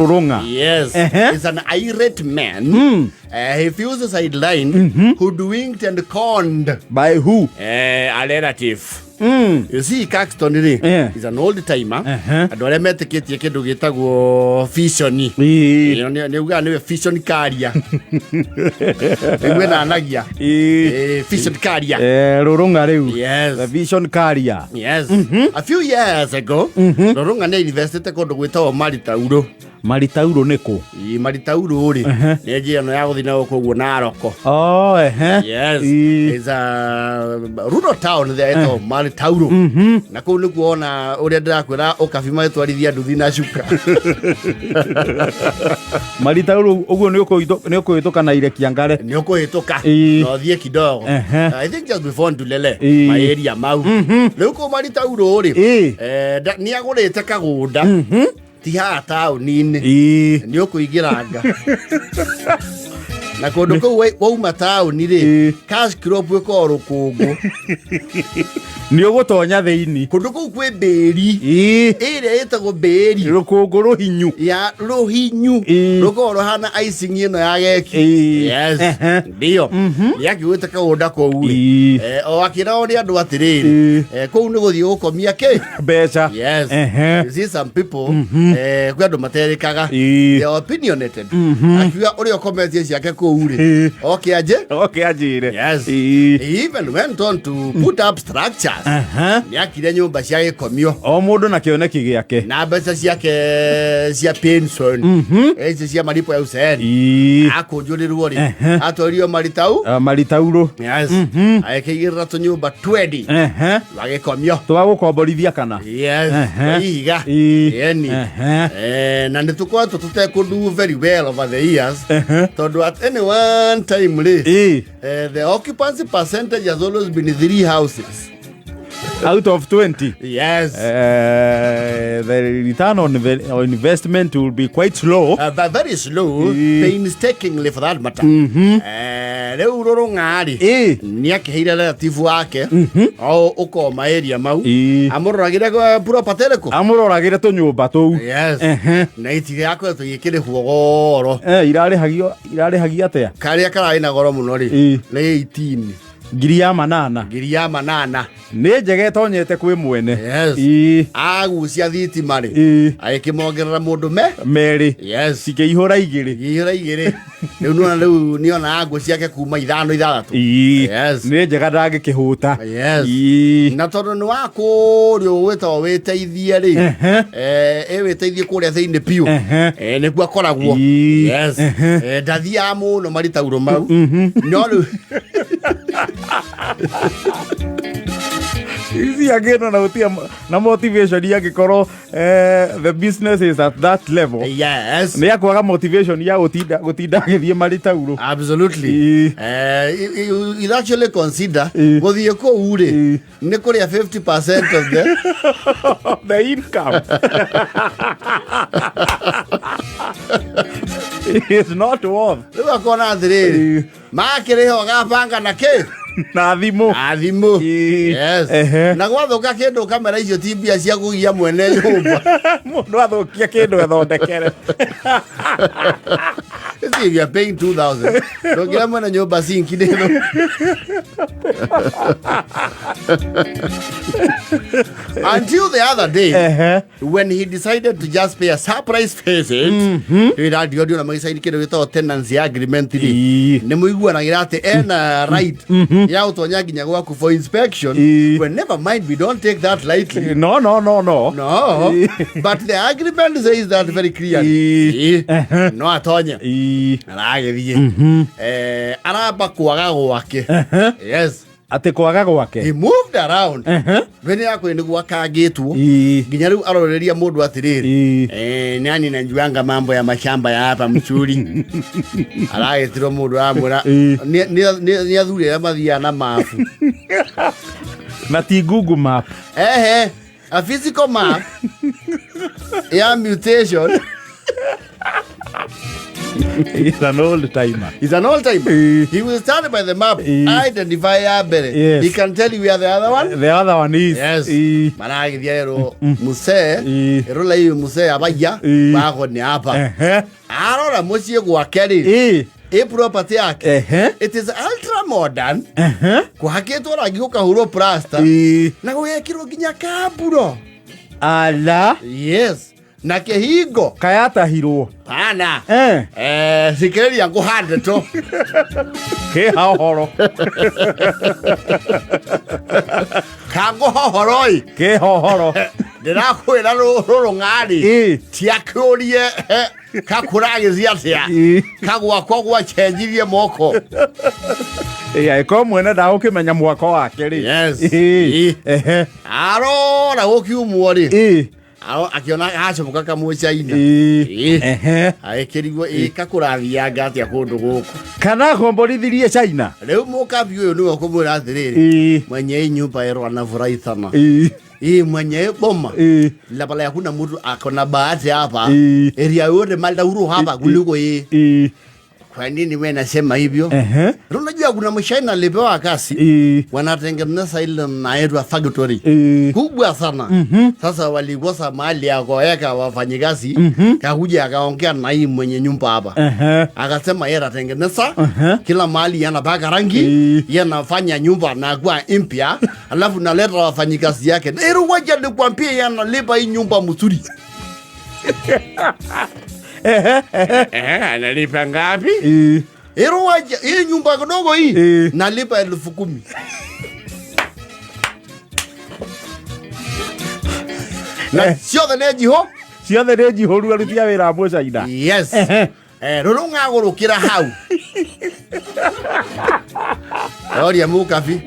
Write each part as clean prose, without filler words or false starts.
Rũrũng'a. Yes. Is an irate man. He feels sidelined, hoodwinked and conned. By who? A relative. You see, Caxton rĩ, is an old timer. Andũ arĩa metĩkĩtie kĩndũ gĩtagwo vision. Ĩyo nĩ ugaga nĩwe vision carrier. Nĩguo ĩnanagia. Vision carrier. Rũrũng'a rĩu. Yes. The vision carrier. Yes. A few years ago, Rũrũng'a nĩ investĩte kũndũ gwĩtagwo Maritauro. Maritauro nĩ kũ? Ĩ, Maritauro rĩ, nĩ njĩra ĩno ya gũthiĩ na gũkũ ũguo Naroko. Oh, ehe. Yes. It's a rural town there ĩtagwo Maritauro. Na kũu nĩkuo ona ũrĩa ndĩrakwĩra ũkabi magĩtwarithia nduthi na cuka. Maritauro ũguo nĩ ũkũhĩtũka na irekia ngare. Nĩ ũkũhĩtũka na ũthiĩ kidogo. I think just before Ndulele, area mau. Rĩu kũu Maritauro rĩ, nĩ agũrĩte kagũnda ti haha taũni-inĩ. Nĩ ũkũingĩranga na kũndũ kũu wauma taũni rĩ, cash crop ĩkoragwo rũkũngũ. Nĩ ũgũtonya thĩinĩ. Kũndũ kũu kwĩ mbĩri ĩrĩa ĩtagwo mbĩri. Rũkũngũ rũhinyu. Ya rũhinyu. Rũkoragwo rũhana icing ĩno ya geki. Yes. Ndio nĩakiugĩte kagũnda kũu rĩ, o akĩragwo nĩ andũ atĩrĩrĩ, kũu nĩ gũthiĩ gũkomia kĩ Mbeca. Yes. You see some people, kwĩ andũ materĩkaga. They are opinionated. Akiuga ũrĩa ũkometie ciake kũu rĩ, oke anje. Oke anjĩre. Yes. He even went on to put up structures. Nĩakire nyũmba cia gĩkomio. O mũndũ na kĩoneki gĩake. Na mbeca ciake cia pension, ici cia malipo ya uzeeni, akũnjũrĩrwo rĩ, atwarirwo Maritau. Ah, Maritauro. Yes. Agĩkĩigĩrĩra tũnyũmba 20 wagĩkomio. Twa gũkomborithia kana? Yes. Ihiga. Yeni. Na nĩ tũkoretwo tũtekũndu very well over the years, tondũ at any one time rĩ, the occupancy percentage has always been three houses. Out of 20. Yes. The return on investment will be quite slow. But very slow, painstakingly for that matter. Rĩu Rũrũng'a rĩ, nĩ akĩheire relative wake o ũkoma area mau, amũroragĩre property ĩrĩkũ. Amũroragĩre tũnyũmba tũu. Yes. Na itige yakoretwo igĩkĩrĩhwo goro. Irarĩhagio irarĩhagio atĩa? Karĩa kararĩ na goro mũno rĩ, nĩ 18. Ngiri ya manana. Ngiri ya manana. Nĩ njega ĩtonyete kwĩ mwene. Yes. Agucia thitima rĩ, agĩkĩmongerera mũndũ me Merĩ. Yes. Cikĩihũra igĩrĩ. Igĩihũra igĩrĩ. Rĩu nĩona, rĩu nĩona ngũ ciake kuma ithano ithathatũ. Yes. Nĩ njega ndangĩkĩhũta. Yes. Na tondũ nĩ wa kũrĩa gwĩtagwo wĩteithie rĩ, ĩ wĩteithie kũrĩa thĩinĩ biũ. Nĩkuo akoragwo. Yes. Ndathiaga mũno maritauro mau, no rĩu Ici angĩno na gũtirĩ na motivation angĩkorwo the business is at that level. Nĩ akwaga motivation ya gũtinda agĩthiĩ maritauro. Absolutely. You actually consider gũthiĩ kũu rĩ, nĩ kũrĩa 50% of the income is not worth. Rĩu akona atĩrĩrĩ, makĩrĩha ũgabanga na kĩ? Na thimũ. Na thimũ. Yes. Na gwathũka kĩndũ kamera icio ti mbia cia kũgia mwene nyũmba. Mũndũ athũkia kĩndũ ethondekere. See, if you are paying 2000, ndũngĩra mwene nyũmba sinki nĩ thũ. Until the other day, when he decided to just pay a surprise visit, rä ndio na magĩcaini kĩndũ gĩtagwo tenancy agreement rĩ, nĩ mũiguanagĩra atĩ ena right ya gũtonya nginya gwaku for inspection. Well, never mind, we don't take that lightly. No, no, no, no. No, but the agreement says that very clearly. No atonye. Aragĩthiĩ, aramba kwaga gwake. Yes. Atĩ kwaga gwake. He moved around. Mbere yakwe nĩguo akangĩtwo nginya rĩu aroreria mũndũ atĩrĩrĩ, nani najuanga mambo ya mashamba ya hapa mchuri. Aragĩtirwo mũndũ aramwĩra nĩ athuri arĩa mathiaga na mabu. Na ti Google Map. Ehe, a physical map ya mutation. He's an old timer. He's an old timer. He will stand by the map, identify ya mbere. He can tell you where the other one. The other one is. Yes. Maragithia erwo musee erola iyo musee abaya bago ni hapa. Arora muciĩ gwake rĩ, ĩ property yake. It is ultra modern. Kũhakĩtwo rangi gũkahũrwo plaster. Na gũgekĩrwo nginya kamburo. Ala. Yes. Na kĩhingo. Kayatahirwo. Pana. Thikĩrĩria ngũhande to. Kĩha ũhoro. Kangũhohoroi. Kĩha ũhoro. Ndĩrakwĩra rũrũng'arĩ. Tiakĩũrie kakũragĩthi atĩa. Kagwakwa gwacenjirie moko. Ĩko mwene ndagũkĩmenya mwako wake rĩ. Yes. Arora gũkiumwo rĩ. Akiona gacomoka kamũcaina. Agĩkĩrigwo ĩ kakũrathianga atĩa kũndũ gũkũ. Kana akomborithirie China. Rĩu mũkabi ũyũ nĩwe ũkũmwĩra atĩrĩrĩ. Mwenye hii nyumba ero anafurahi sana. Hii mwenye boma. Labda hakuna mtu akona bahati hapa. Area yote Maldauru hapa kuliko hii. Kwa nini wewe nasema hivyo? Unajua kuna mshaina alipewa kazi. Wanatengeneza ile inaitwa factory. Kubwa sana. Sasa walikosa mahali ya kuweka wafanyikazi. Kakuja akaongea na hii mwenye nyumba hapa. Akasema yeye anatengeneza kila mahali anapaka rangi, yeye anafanya nyumba na kuwa mpya, alafu naleta wafanyikazi yake. Ero waje nikwambie yeye analipa hii nyumba mzuri. Analipa ngapi? Ero waje hii nyumba kidogo hii nalipa 10,000. Na ciothe nĩ njiho? Ciothe nĩ njihũru aruti a wĩra a mũcaina. Yes. Rũrũng'a gũrũkĩra hau. Oria mũkabi.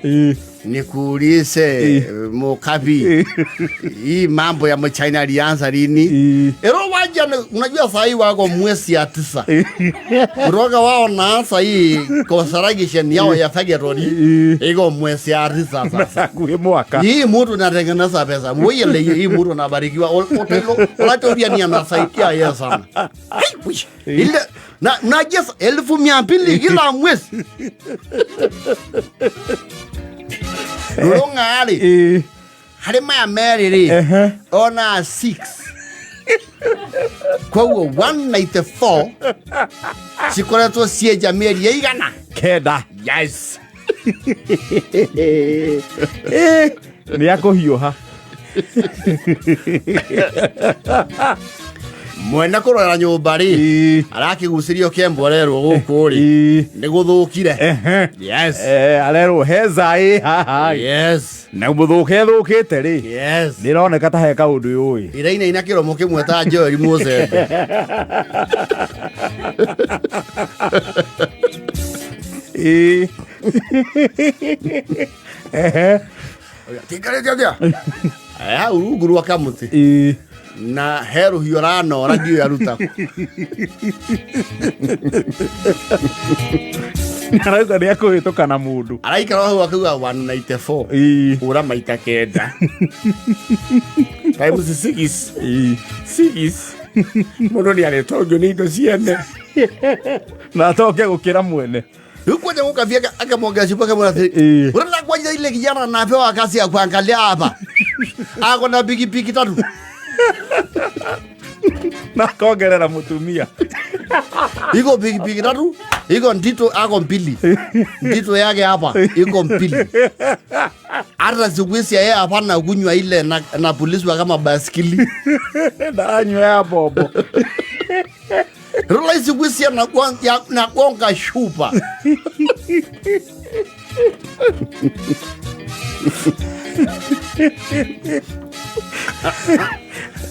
Nikuulize mukabi, hii mambo ya mchina alianza lini? Ero waja, unajua saa hii wako mwezi ya 9. Kutoka wao naanza hii construction yao ya factory iko mwezi ya 9 sasa. Hakuhi mwaka. Hii mtu anatengeneza pesa. Mwe hii mtu anabarikiwa. Olatoria ni anasaidia yeye sana. Ile na unajua 200,000 kila mwezi. Rũrũng'a rĩ, harĩ maya merĩ rĩ, ona 6. Koguo 194 cikoretwo cienja mĩeri ĩigana? 9. Yes. Nĩ akũhiũha. Mwene kũrora nyũmba rĩ, arakĩgucĩrio kĩembo arerwo gũkũ rĩ, nĩ gũthũkire. Yes. Arerwo heza ĩ haha. Yes. Na mũthũke thũkĩte rĩ. Yes. Nĩroneka ta he kaũndũ yũĩ. Irainaina kĩromo kĩmwe ta Joel Mũcembe. Tikarĩte atĩa? Hau rungu rwa kamũtĩ. Na he rũhiũ ranora ndiũĩ aruta. Arauga nĩ akũhĩtũka na mũndũ. Araikara hau akauga 194. Hũra maita 9. Times 6. 6. Mũndũ nĩ arĩtongio nĩ indo ciene. Na atoke gũkĩra mwene. Rĩu kwanja gũkabia akamwongea cuba akamwĩra atĩrĩ, ũrenda kwanja ile kijana anapewa kazi ya kuangalia hapa. Ako na pikipiki 3. Na kongerera mutumia. Iko pikipiki 3, iko ndito ako 2. Ndito yake hapa iko 2. Hata siku hizi yeye hapana kunywa ile na polisi kama baskili. Ndanywa ya bobo. Rola siku hizi na gonga shupa.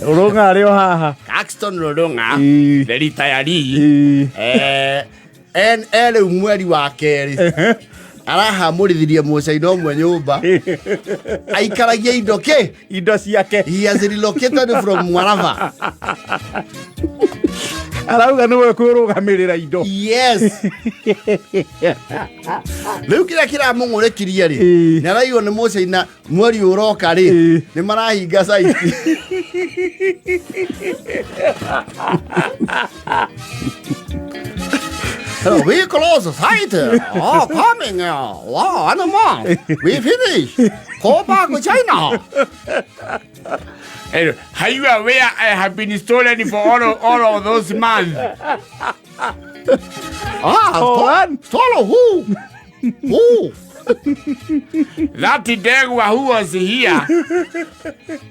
Rũrũng'a arĩ o haha. Caxton Rũrũng'a, the retiree. Rĩu mweri wa 2. Arahamũrithirie mũcaina ũmwe nyũmba. Aikaragia indo kĩ? Indo ciake. He has relocated from Mwarava. Arauga nĩwe kwĩrũgamĩrĩra indo. Yes. Rĩu kĩrĩa kĩramũng'ũrĩkirie rĩ, nĩ araigwo nĩ mũcaina mweri ũroka rĩ, nĩ marahinga site. We close the site. Oh, coming. Wow, one month. We finish. Go back to China. Hey, are you aware I have been stolen for all of those months? Ah, Stolen? Stolen who? Who? That Ndegwa who was here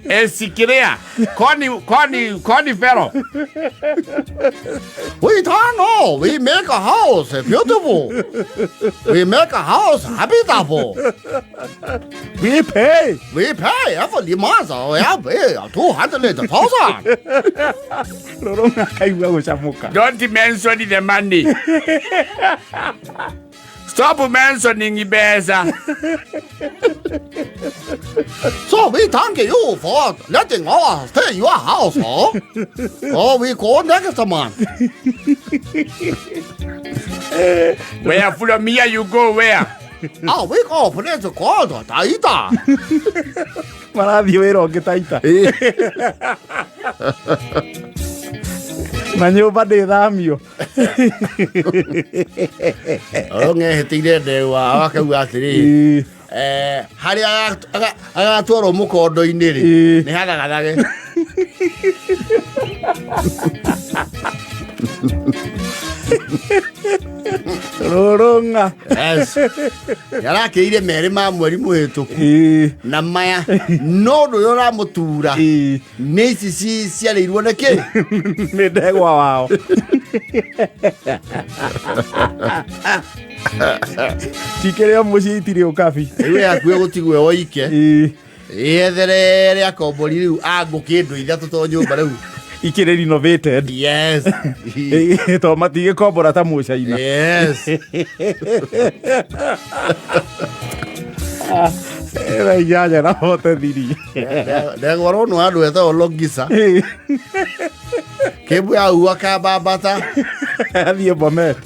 is clear. Connie Fellow. We don't know. We make a house beautiful. We make a house habitable. We pay. We pay every month. We pay 200,000. Rorong'a akaigua gũcamũka. Don't mention the money. Stop mentioning mbeca. So we thank you for letting us stay your house. Huh? Oh, we go next month. Where from here you go where? Ah, we go place called Taita. Marathiĩ wĩra ũngĩ Taita. Na nyũmba ndĩthamio. Ng'ehĩtĩire ndegwa akauga atĩrĩrĩ, harĩa agatwarwo mũkondo-inĩ rĩ, nĩ hathagathage. Rũrũng'a. Yes. Yarakĩire merĩ ma mweri mũhĩtũku na maya no ũndũ ũrĩa ũramũtura nĩ ici ciarĩirwo nĩ kĩ? Nĩ ndegwa wao. Cikĩrĩ o mũciĩ itirĩ ũkabi. Rĩu yakuĩ gũtigwo woike. Yetherere akombori rĩu angũ kĩndũ ithatũ to nyũmba rĩu. Ikĩrĩ renovated. Yes. To matigĩkombora ta mũcaina. Yes. Thaa inyanya na hote thiri. Ndegwa ronwo handũ etagwo Longisa. Kĩmbu yau akambambata. Athiĩ Bomet.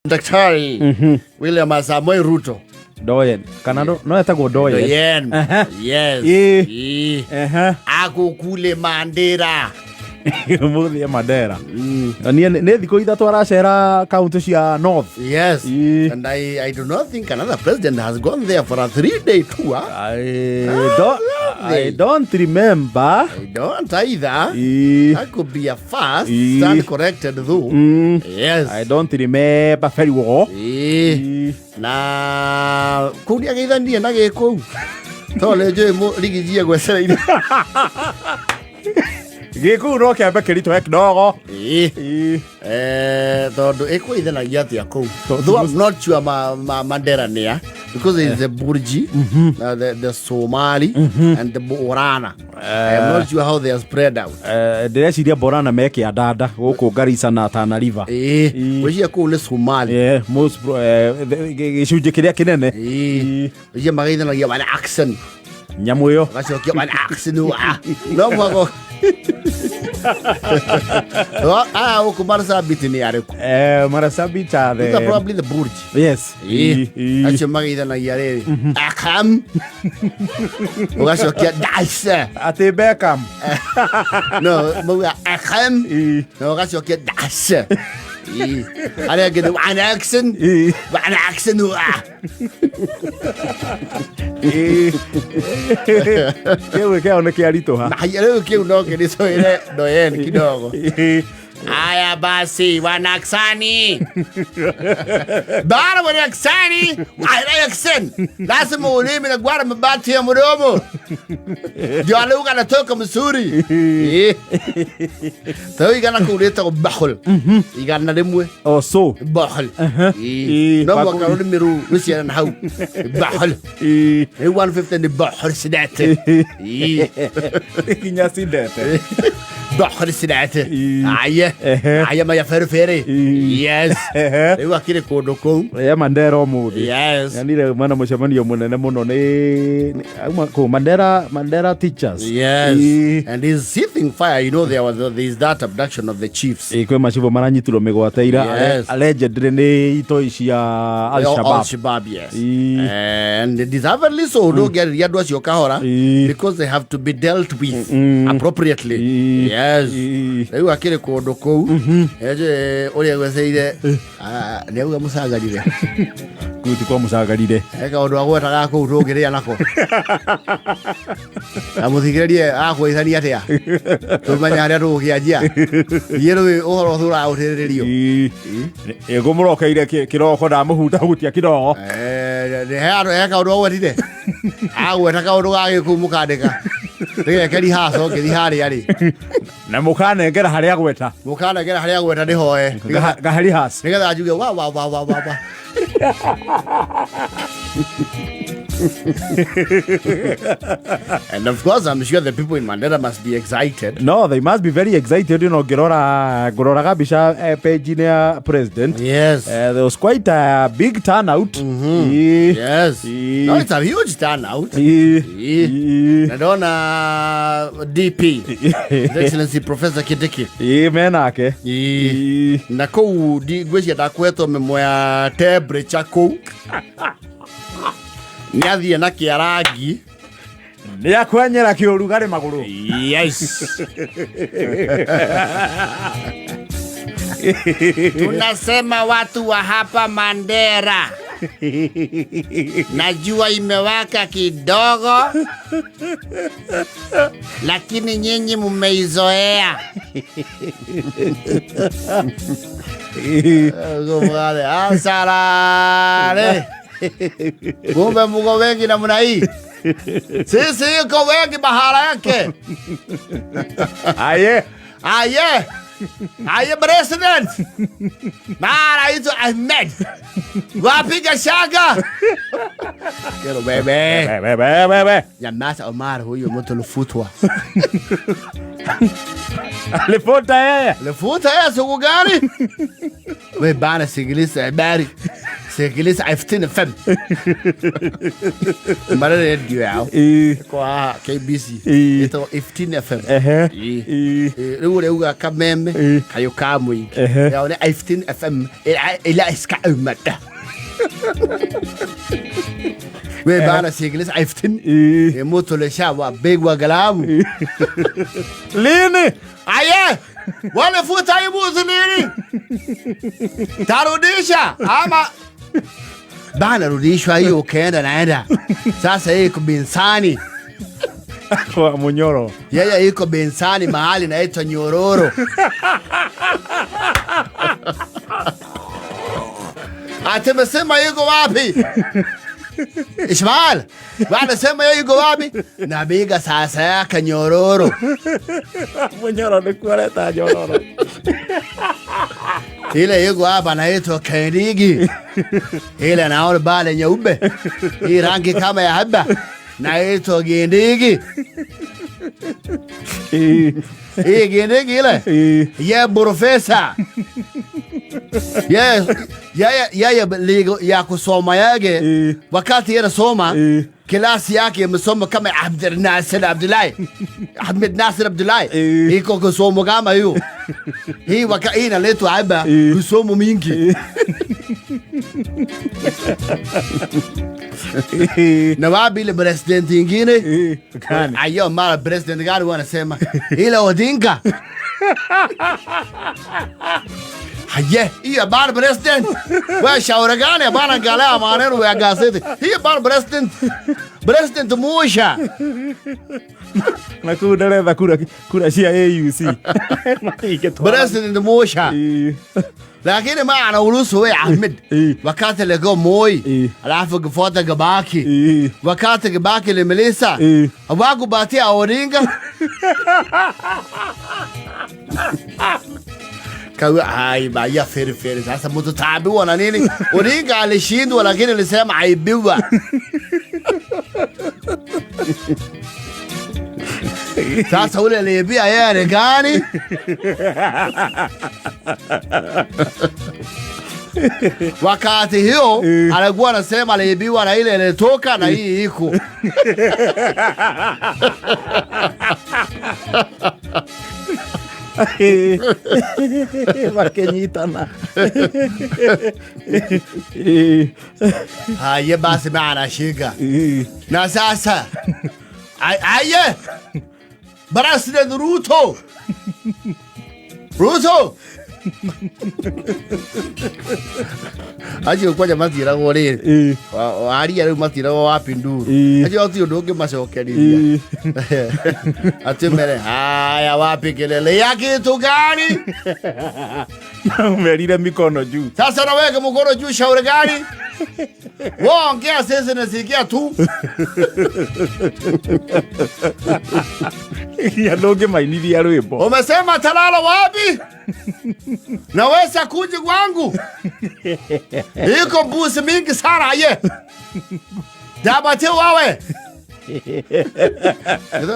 Daktari William Samoei Ruto. Doyen. Kana no etagwo Doyen. Doyen. Yes. Agũkule Mandera. Mũthie Mandera. Nĩ thikũ ithatũ aracera kaunti cia North. Yes. And I do not think another president has gone there for a 3-day tour. I don't remember. I don't either. That could be a first. Stand corrected though. Yes. I don't remember very well. Na kũu nĩageithanirie na gĩkũu. To nĩ njũĩ rigijie gwecereire. Gĩkũu no kĩambe kĩritũhe kidogo. Tondũ ĩkũithanagia atĩa kũu? Though I'm not sure Mandera nĩa, because it's the Burji, the Somali, and the Borana. I am not sure how they are spread out. Ndĩreciria Borana me Kĩandanda gũkũ Garissa na Tana River. Gwĩciria kũu nĩ Somali. Most gĩcunjĩ kĩrĩa kĩnene. Gwĩciria mageithanagia wana accent. Nyamũ ĩyo. Magacokia wana accent. No mwako. Huku Marsabit ni arĩkũ? Marsabit are the probably the Burji. Yes. Acio mageithanagia rĩrĩ. Akam. Ũgacokia Dace. Atĩ Beckham. No, mauga Akam. Na ũgacokia Dace. Arĩa angĩ nĩ one accent. One accent. Kĩu kĩao nĩ kĩaritũha. Na rĩu kĩu no kĩritũhĩre Doyen kidogo. Haya basi wanaksani. Bara wanaksani, wanaksani. Lazima ulimi na gwara mabati ya mdomo. Ndio lugha natoka mzuri. Tao igana kuleta bahul. Igana rimwe. Oh so. Bahul. No mwaka rurimi ru ruciana na hau. Bahul. 150 ni bahul sidete. Kinya sidete. Boqor sinate. Aye. Aye maya fere fere. Yes. Rĩu akĩrĩ kũndũ kũu. Ya Mandera ũmũthĩ. Yes. Yanire mana mũcemanio mũnene mũno nĩ auma kũ Mandera teachers. Yes. And he's seething fire. You know there is that abduction of the chiefs. Ĩ kwĩ macibũ maranyitirwo mĩgwate ira. Yes. Allegedly nĩ itoi cia Al-Shabaab. Al-Shabaab, yes. And deservedly so. Don't get andũ acio kahora because they have to be dealt with appropriately. Yes. Rĩu akĩrĩ kũndũ kũu. Ũrĩa gweceire nĩ auga mũcangarire. Kũu ti kwa mũcangarire. He kaũndũ agwetaga kũu tũngĩrĩa nako. Na mũthikĩrĩrie akũithania atĩa? Tũmenye harĩa tũgũkĩanjia. Niĩ rĩu ũhoro ũcio ũragũtĩrĩrio. Ngũmũrokeire kĩroko ndamũhutahutia kidogo. He kaũndũ agwetire. Agweta kaũndũ ga gĩkũu mũkandĩka. Ndĩgeke rehearsal ngĩthiĩ harĩa rĩ. Na mũkanengera harĩa agweta. Mũkanengera harĩa agweta ndĩhoe. Ngahe rehearse. Nĩgetha njuge wa wa wa wa wa wa. And of course, I'm sure the people in Mandera must be excited. No, they must be very excited. You know, ngĩroraga mbica page-inĩ ya president. Yes. There was quite a big turnout. Yes. No, it's a huge turnout. Na ndona DP, His Excellency Professor Kindiki. Menake. Na kũu ngwĩciria ndakwetwo mĩmwe ya temperature kũu. Nĩ athiĩ na kĩarangi. Nĩ akwenyera kĩũrugarĩ magũrũ. Yes. Tunasema watu wa hapa Mandera. Najua imewaka kidogo, lakini nyinyi mmeizoea. Asarare. Kumbe muko wengi namna hii. Sisi yuko wengi bahala yake. Aye. Aye. Aye president. Mara hizo Ahmed. Wapiga shaka. Kero bebe. Bebe bebe bebe. Nyamaza Omar, huyo mtu alifutwa. Alifuta yeye. Alifuta yeye siku gani? We bana sikiliza habari. Sikiliza 15 FM. Mara radio yao. Kwa KBC. Ito 15 FM. Rĩu ũrauga kameme kayũ ka mũingĩ. Yao nĩ 15 FM ila iska umata. We bana sikiliza 15. Moto le shawa bigwa galamu. Lini? Aye! Walifuta hii buzi lini? Tarudisha ama bana rudishwa hiyo ukaenda naenda. Sasa yeye iko Bensani. Kwa Munyoro. Yeye iko Bensani mahali naitwa Nyororo. Atemesema yuko wapi? Ismail, wanasema yeye yuko wapi? Nabiga sasa yake Nyororo. Munyoro ni kuleta Nyororo. Ile yuko hapa naitwa Kenigi. Ile naona bale nyeupe. Hii rangi kama ya haba. Naitwa Gendigi. Hii Gendigi ile. Ye profesa. Ye ya kusoma yake. Wakati yeye anasoma klasi yake imesoma kama Abdel Nasir Abdullahi. Ahmed Nasir Abdullahi. Iko kusoma kama hiyo. Hii wakati inaletwa hapa kusoma mingi. Na wapi ile president nyingine? Ayo mara president gani wanasema? Ile Odinga. Haye, hiyo bana president. Wewe shauri gani bana, angalia maneno ya gazeti. Hiyo bana president. President Musha. Na kuu ndaretha kura cia AUC. President Musha. Lakini ma anauruhusu wewe Ahmed. Wakati alikuwa Moi, alafu kufuata Kibaki. Wakati Kibaki limilisa, hawakupatia Odinga. Kawa hai baya feri feri. Sasa mtu taabiwa na nini? Odinga alishindwa lakini alisema aibiwa. Sasa ule aliibia yeye ni gani? Wakati hiyo alikuwa anasema aliibiwa na ile ilitoka na hii iko. Makenyitana. Haya basi maana shika. Na sasa aye President Ruto. Ruto. Acio kwanja matiragwo rĩrĩ waria rĩu matiragwo wapi nduru acio ti ũndũ ũngĩ macokerithia atĩ mere haya wapi kelele ya kitu gani? Umerire mikono juu. Sasa naweka mkono juu shauri gani? Waongea sisi nasikia tu. Ya ndũngĩmainithia rwĩmbo. Umesema talala wapi? Naweza kuja kwangu. Iko mbuzi mingi sana ye. Dabate wawe.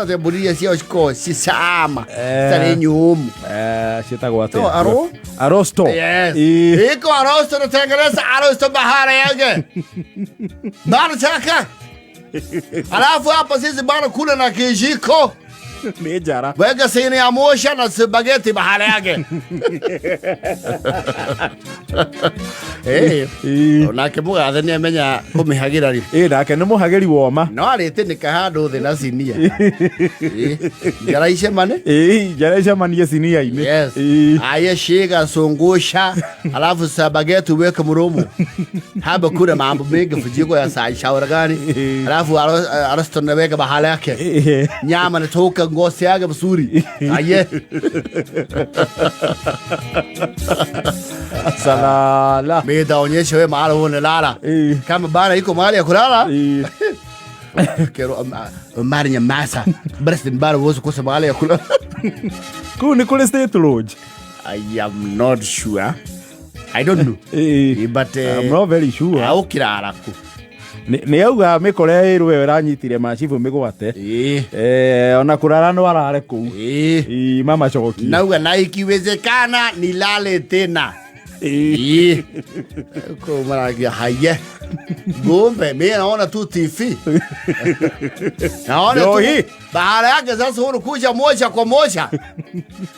Ndio mburi iria ciao cikoragwo ci cama citarĩ nyũmũ. Ciĩtagwo atĩa? No, aro? Arosto. Yes. Iko arosto natengeneza arosto bahara yake. Bana chaka. Alafu hapa sisi bana kula na kijiko. Nĩ njara. Weka sini ya mosha na spaghetti bahala yake. Onake mũgathe nĩ amenya kũmĩhagĩra rĩ. Nake nĩ mũhagĩri woma. No arĩtĩnĩka handũ thĩ na cinia. Njara icemane? Njara icemanie cinia-inĩ. Yes. Aye shika sungusha alafu spaghetti weka mromo. Hapa kuna mambo mengi vijiko ya saa shauri gani? Alafu arosto naweka bahala yake. Nyama natoka ngozi yake vizuri. Aye. Salala. Mimi nitaonyesha wewe mahali unalala. Kama bana iko mahali ya kulala. Kero mara nyamasa. President bana huwezi kukosa mahali ya kulala. Kuu ni kule State Lodge. I am not sure. I don't know. But I'm not very sure. Au kirara ku. Nĩ auga mĩkore ĩrũ ĩyo ĩranyitire macibũ mĩgwate. Ona kũrara no arare kũu. Mamacokie. Nauga na ikiwezekana nilale tena. Kwa mara haya. Ngombe mimi naona tu TV. Naona tu. Baada yake sasa unakuja moja kwa moja.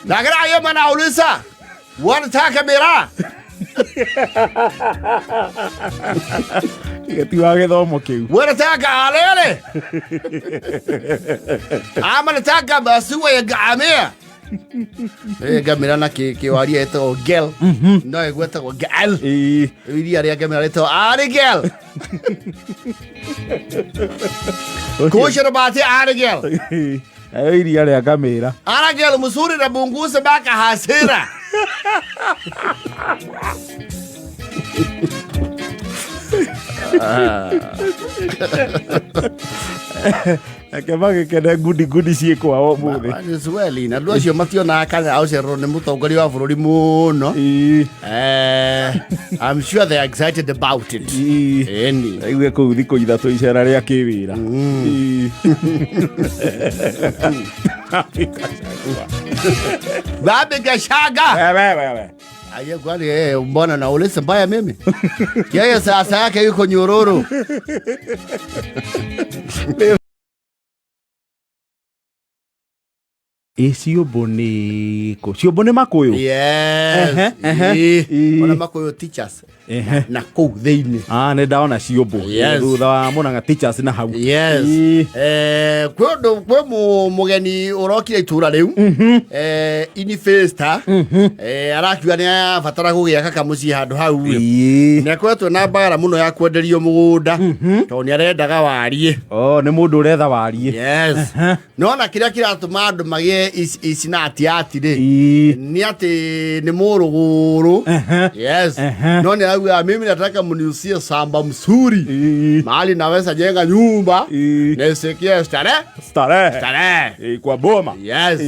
Lakini hayo manauliza. Wanataka miraa. Ti wa gĩthomo kĩu. Wanataka alele. Ama nataka basuwa ya ngamia. Ngamĩra na kĩwaria ĩtagwo gel. No ĩgwetagwo gel. Iria rĩa ngamĩra rĩtagwo arigel. Kushira bati arigel. Ayo iria rĩa ngamĩra. Arigel mzuri na bunguza mpaka hasira. Ake magĩkene ngudi ngudi ciĩ kwao ũmũthĩ. Sweli, na andũ acio mationaga kana aũcererwo nĩ mũtongoria wa bũrũri mũno. I'm sure they are excited about it. Ĩni. Aigue kũu thikũ ithatũ icera rĩa kĩwĩra. Babi Gachagua. Wewe. Aye kwani yeye mbona nauliza mbaya mimi? Yeye sasa yake yuko nyororo. Ciũmbũ nĩ kũ? Ciũmbũ nĩ makũyũ? Yes. Ona makũyũ teachers. Na kũu thĩinĩ. Nĩ ndaona ciũmbũ. Thutha wa Mũrang'a teachers na hau. Yes. Kwĩ ũndũ kwĩ mũgeni ũrokire itũra rĩu. Investor. Arakiuga nĩ abatara gũgĩaka kamũciĩ handũ hau. Nĩ akoretwo na mbara mũno ya kwenderio mũgũnda. Tondũ nĩ arendaga wariĩ. Nĩ mũndũ ũretha wariĩ. Yes. Nona kĩrĩa kĩratũma andũ magĩe Yake is not ati rĩ nĩ atĩ nĩ mũrũgũrũ. Yes. No nĩ arauga, "Mimi nataka mniusie samba mzuri mahali naweza jenga nyumba nisikie starehe." Starehe. Starehe. Kwa boma. Yes.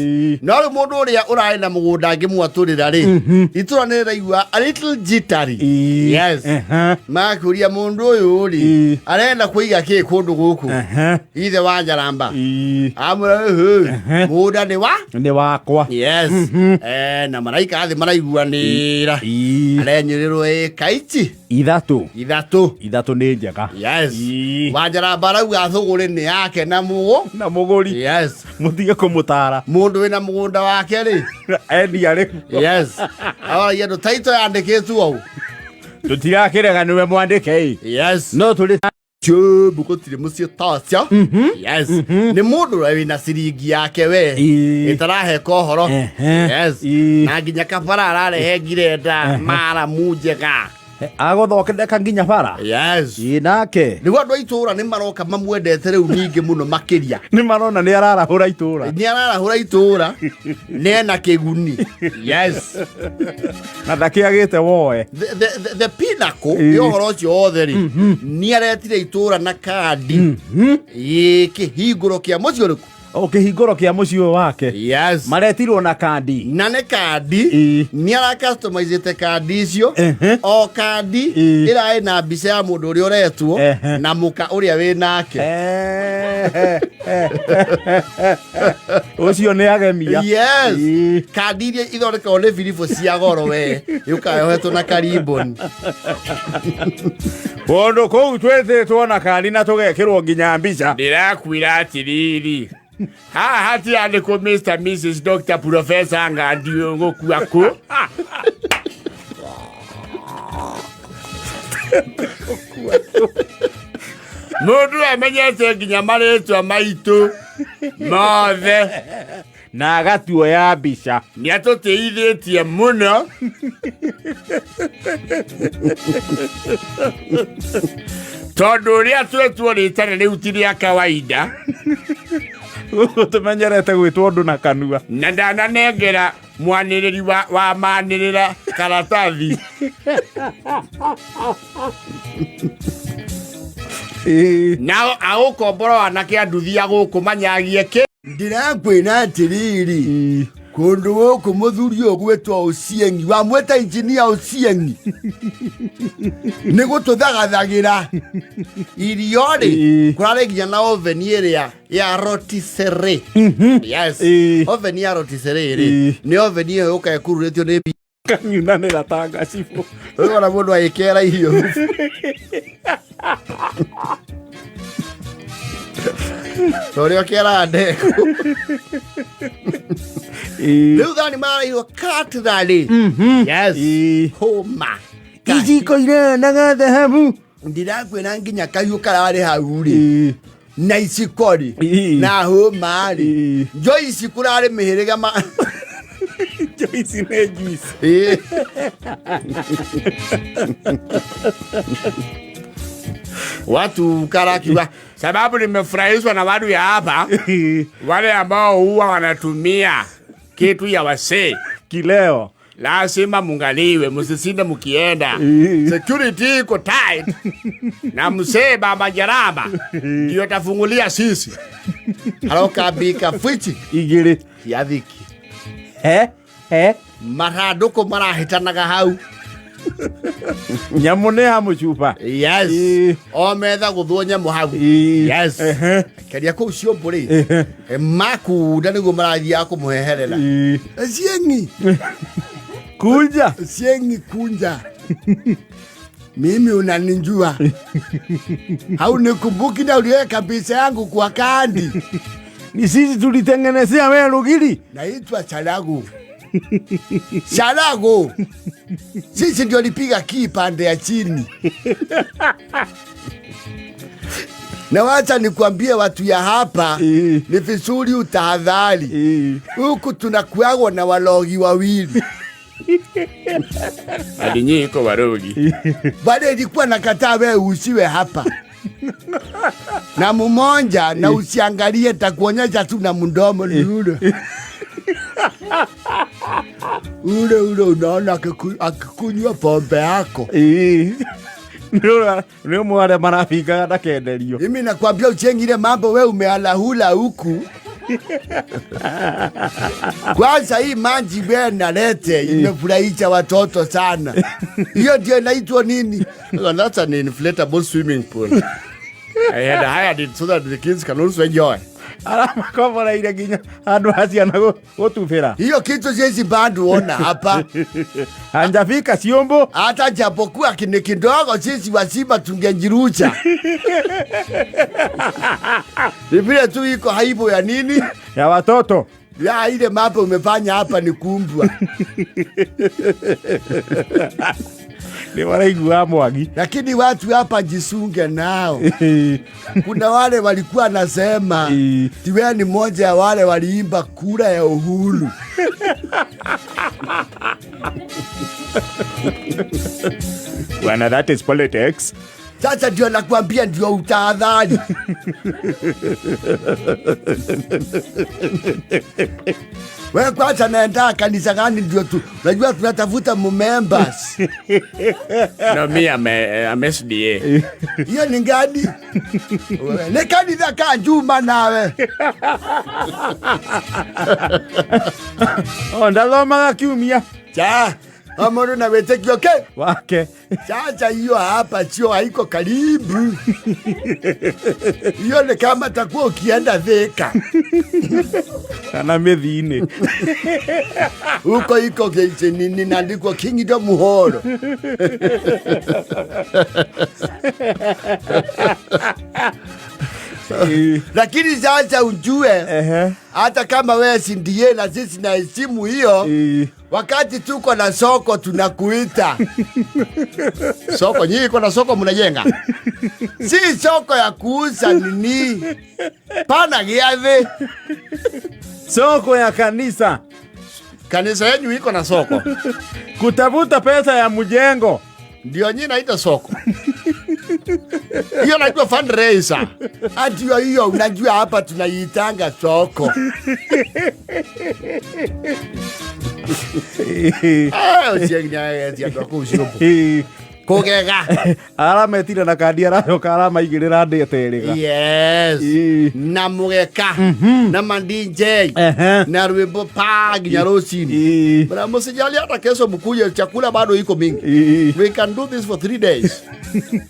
No rĩu mũndũ ũrĩa ũrarĩ na mũgũnda angĩmwatũrĩra rĩ, itũra nĩ rĩraigua a little jittery. Yes. Makũria mũndũ ũyũ rĩ, arenda kũiga kĩ kũndũ gũkũ? Ithe wa Njaramba amwĩra, "Ĩhĩ, mũgũnda nĩ wa Nĩ wakwa." Yes. Na maraikara thĩ maraiguanĩra. Arenyĩrĩrwo ĩka ici 3. 3. 3 nĩ njega. Yes. Wanjaramba arauga thũgũrĩ nĩ yake na mũgũ Na mũgũri. Yes. Mũtige kũmũtara. Mũndũ wĩna mũgũnda wake rĩ, endia rĩu. Yes, aragia andũ taito yandĩkĩtwo au. Tũtirakĩrega nĩwe mwandĩke ĩ. Yes. No tũrĩ Chumbu gũtirĩ mũciĩ tacio. Yes, nĩ mũndũ ũrĩa wĩna ciringi yake we ĩtaraheka ũhoro. Yes. Na nginya kabara ararehe ngirenda maramu njega. Agũthondeka nginya bara. Yes. Nake. Nĩguo andũ a itũũra nĩ maroka mamwendete rĩu ningĩ mũno makĩria. Nĩ marona nĩ ararahũra itũũra. Nĩ ararahũra itũũra, nĩ ena kĩguni. Yes. Na ndakĩagĩte woe. The pinnacle ya ũhoro ũcio wothe rĩ, nĩ aretire itũũra na kandi ĩ kĩhingũro kĩa mũciĩ ũrĩkũ? O kĩhingũro kĩa mũciĩ ũyũ wake. Yes. Maretirwo na kandi. Na nĩ kandi nĩ arakastomizĩte kandi icio. O kandi ĩrarĩ na mbica ya mũndũ ũrĩa ũretwo na mũka ũrĩa wĩ nake. Ũcio nĩ agemia. Yes. Kandi iria ithondekagwo nĩ biribũ cia goro we, yũkaga yohetwo na kariboni. Kũndũ kũu twĩtĩtwo na kandi na tũgekĩrwo nginya mbica. Ndĩrakwĩra atĩrĩrĩ, haha hatiandĩkwo Mr Mrs Dr Professor Ngandi gũkua kũ. Mũndũ amenyete nginya marĩtwa maitũ mothe. Na agatuoya mbica. Nĩ atũtĩithĩtie mũno. Tondũ ũrĩa twetwo rĩtana rĩu ti rĩa kawaida. Gũkũ tũmenyerete gwĩtwo ũndũ na kanua. Na ndananengera mwanĩrĩri wa manĩrĩra karatathi. Nao agũkombora anake a nduthi ya gũkũ manyagie kĩ. Ndĩrakwĩra atĩrĩrĩ, kũndũ gũkũ mũthuri ũgwĩtwo Ũcieng'i, wamwĩta injinia Ũcieng'i, nĩ gũtũthagathagĩra irio rĩ. Kũrarĩ nginya na oven ĩrĩa ya rotisserie. Yes. Oven ya rotisserie rĩ, nĩ oven ĩyo yũkaga ĩkururĩtio nĩ Kanyunanĩra ta ngacibũ. Rĩu ona mũndũ agĩkera irio ta ũrĩa ũkeraga ndengũ. Rĩu thani marairwo cutlery. Yes. Hũma. Iciko irenaga thahabu. Ndirakwĩra nginya kahiũ kararĩ hau rĩ, na iciko rĩ, na hũma rĩ. Njoici kũrarĩ mĩhĩrĩga ma Joyce nĩ juice. Watu karakiwa. Sababu nimefurahishwa na watu ya hapa, wale ambao huwa wanatumia kitu ya wasee. Kileo. Lazima mungaliwe, msisinde mkienda. Security iko tight. Na msee Baba Jaraba ndio tafungulia sisi. Aroka bika fwichi 2 cia thiki. He he. Mathandũkũ marahĩtanaga hau. Nyamũ nĩ ya mũcuba. Yes. O metha gũthwo nyamũ hau. Yes. Keria kũu ciũmbũ rĩ, makunda nĩguo marathiaga kũmũheherera. Cieng'i. Kunja. Cieng'i kunja, mimi unanijua, haunikumbuki na uliweka picha yangu kwa kandi. Ni sisi tulitengenezea wewe rugiri. Naitwa Charagu. Charagu, sisi ndio lipiga kii pande ya chini. Na wacha nikwambie watu ya hapa, ni vizuri utahadhari. Huku tunakuagwa na walogi wawili. Hadi nyinyi iko warogi. Bado ilikuwa nakataa wewe usiwe hapa na mumonja na usiangalie, takuonyesha tu na mdomo yule. Ule ule unaona akikunywa pombe yako. Nĩ ũmwe arĩa marabingaga ndakenderio. Mimi nakwambia Ochieng, ile mambo we umealahula huku. Kwanza hii maji we nalete imefurahisha watoto sana. Hiyo ndio inaitwa nini? Well, that's an inflatable swimming pool. I had hired it so that the kids can also enjoy. Aramakomboreire nginya handũ ha ciana gũtubĩra. Hiyo kitu siwezi bado ona hapa. Hanjafika ciũmbũ. Hata japokuwa ni kidogo, sisi wazima tungejirusha. Ni vile tu iko haibo ya nini? Ya watoto. Ya ile mambo umefanya hapa ni kumbwa. Ni waraigua mwagi. Lakini watu hapa jisunge nao. Kuna wale walikuwa nasema tiwe ni mmoja ya wale waliimba kura ya uhuru. Bwana, that is politics. Sasa ndio nakwambia ndio utahadhari. Wewe kwanza naenda kanisa gani ndio tu? Unajua tunatafuta members. No, me I'm SDA. Hiyo ni gani? Ni kanisa ka Juma nawe. Oh, ndathomaga kiumia. Cha, amoro na wetekio ke wake. Sasa hiyo hapa sio haiko karibu. Hiyo ni kama takuwa ukienda Thika. Kana mĩthiinĩ. Huko iko keiche nini naandikwa Kingdom Hall. Lakini sasa ujue hata kama wewe si ndiye na sisi na heshimu hiyo, wakati tuko na soko tunakuita. Soko nyinyi iko na soko mnajenga? Si soko ya kuuza nini? Pana giave. Soko ya kanisa. Kanisa yenu iko na soko. Kutafuta pesa ya mjengo. Ndio nyinyi naita soko. Hiyo naitwa fundraiser. Ndio hiyo unajua hapa tunaiitanga soko. Ochieng nĩ kũu ciũmbũ. Kũgega. Arametire na kandi aracoka aramaigĩrĩra ndĩte ĩrĩga. Yes. Na mũgeka. Na ma DJ. Na rwĩmbo pa nginya rũcinĩ. Bwana msijali hata kesho mkuje, chakula bado iko mingi. We can do this for 3 days.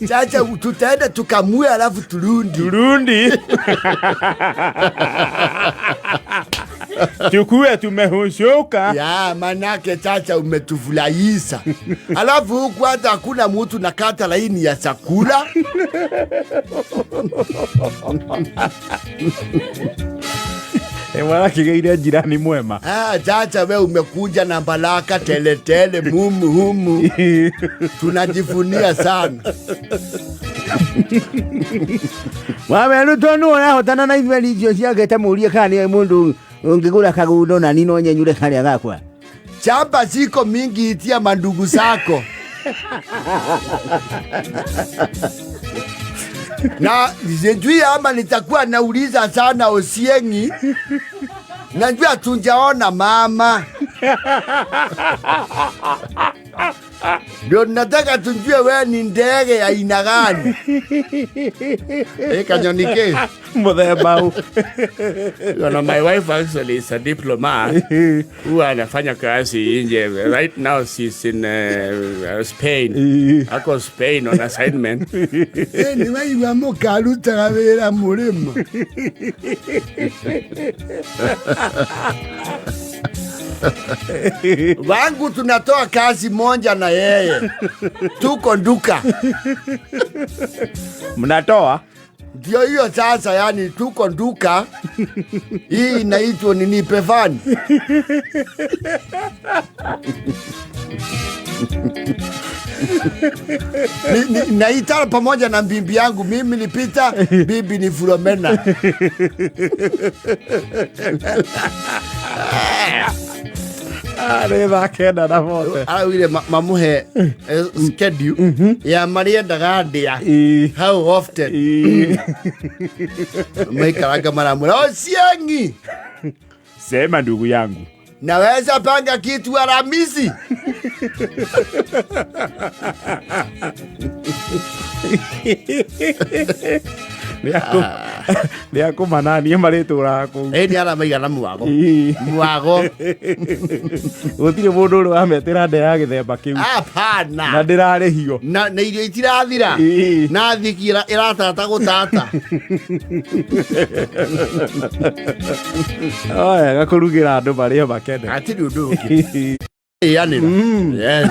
Chacha tutaenda tukamue alafu turundi. Turundi. Tukue tumehushuka. Ya, manake chacha umetufurahisha. Alafu huku hata hakuna mtu nakata laini ya chakula. Wala kigeire jirani mwema. Chacha we umekuja na baraka tele tele mumu humu. Tunajivunia sana. Wawe Ruto no arahotana na ithuĩ icio ciake ta mũrie kana nĩ mũndũ ũngĩgũra kagũndo na nino nyenyure karĩa gakwa. Chamba ziko mingi, itia mandugu zako. Na sijui ama nitakuwa nauliza sana Ochieng. Najua tunjaona mama. Ndio nataka tujue wewe ni ndege ya aina gani. Kanyonike. Muthemba u. You know, my wife actually is a diplomat. Huwa anafanya kazi nje. Right now she's in Spain. Ako Spain on assignment. Ni wewe mukarutaga wĩra mũrĩmo. Wangu tunatoa kazi moja na yeye. Tuko nduka. Mnatoa? Ndio hiyo sasa, yani tuko nduka. Hii inaitwa nini, pefani? Naitana pamoja na bibi yangu. Mimi ni Peter, bibi ni Filomena. Nĩ thaa kenda na bote. Araugire mamuhe schedule ya marĩendaga ndĩa. How often? Maikaranga maramwĩra, Ochieng. Sema ndugu yangu. Naweza panga kitu Alhamisi. Nĩ akũmananie marĩtũraga kũu. Ĩ nĩ aramaiga na mwago. Mwago. Gũtirĩ mũndũ ũrĩ wametĩra nda ya gĩthemba kĩu. Hapana. Na ndĩrarĩhio. Na irio itirathira. Na thiki ĩratata gũtata. Wega kũrugĩra andũ marĩe makene. Hatirĩ ũndũ ũngĩ. Ĩanĩra. Yes.